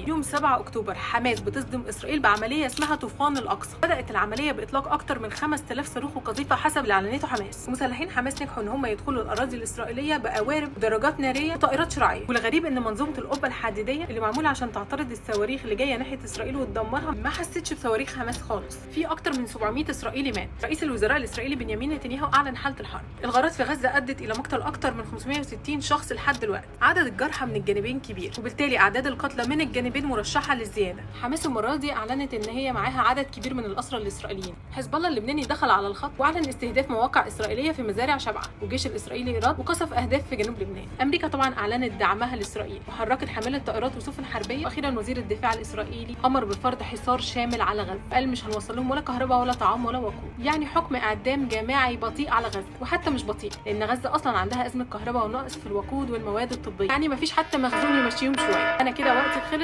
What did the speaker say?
يوم 7 اكتوبر حماس بتصدم اسرائيل بعملية اسمها طوفان الاقصى. بدات العملية باطلاق اكتر من 5000 صاروخ وقذيفه حسب اللي اعلنته حماس. ومسلحين حماس نجحوا ان هم يدخلوا الاراضي الاسرائيلية بقوارب ودراجات نارية وطائرات شراعيه. والغريب ان منظومة القبة الحديدية اللي معمولة عشان تعترض الصواريخ اللي جاية ناحية اسرائيل وتدمرها ما حستش بصواريخ حماس خالص. في اكتر من 700 اسرائيلي مات. رئيس الوزراء الاسرائيلي بنيامين نتنياهو اعلن حاله الحرب. الغارات في غزة ادت الى مقتل اكتر من 560 شخص لحد دلوقتي. عدد الجرحى من الجانبين كبير، وبالتالي اعداد القتلى من الجانبين مرشحة للزياده. حماس المرة دي اعلنت ان هي معاها عدد كبير من الاسرى الاسرائيليين. حزب الله اللبناني دخل على الخط واعلن استهداف مواقع اسرائيلية في مزارع شبعا، والجيش الاسرائيلي رد وقصف اهداف في جنوب لبنان. امريكا طبعا اعلنت دعمها لاسرائيل وحركت حامله طائرات وسفن حربيه. واخيرا وزير الدفاع الاسرائيلي امر بفرض حصار شامل على غزة، قال مش هنوصل لهم ولا كهرباء ولا طعام ولا وقود، يعني حكم اعدام جماعي بطيء على غزة. وحتى مش بطيء لان غزة اصلا عندها ازمة كهرباء ونقص في الوقود والمواد الطبية، يعني مفيش حتى مخزون يمشيهم شوية. انا كده وقتي خلص.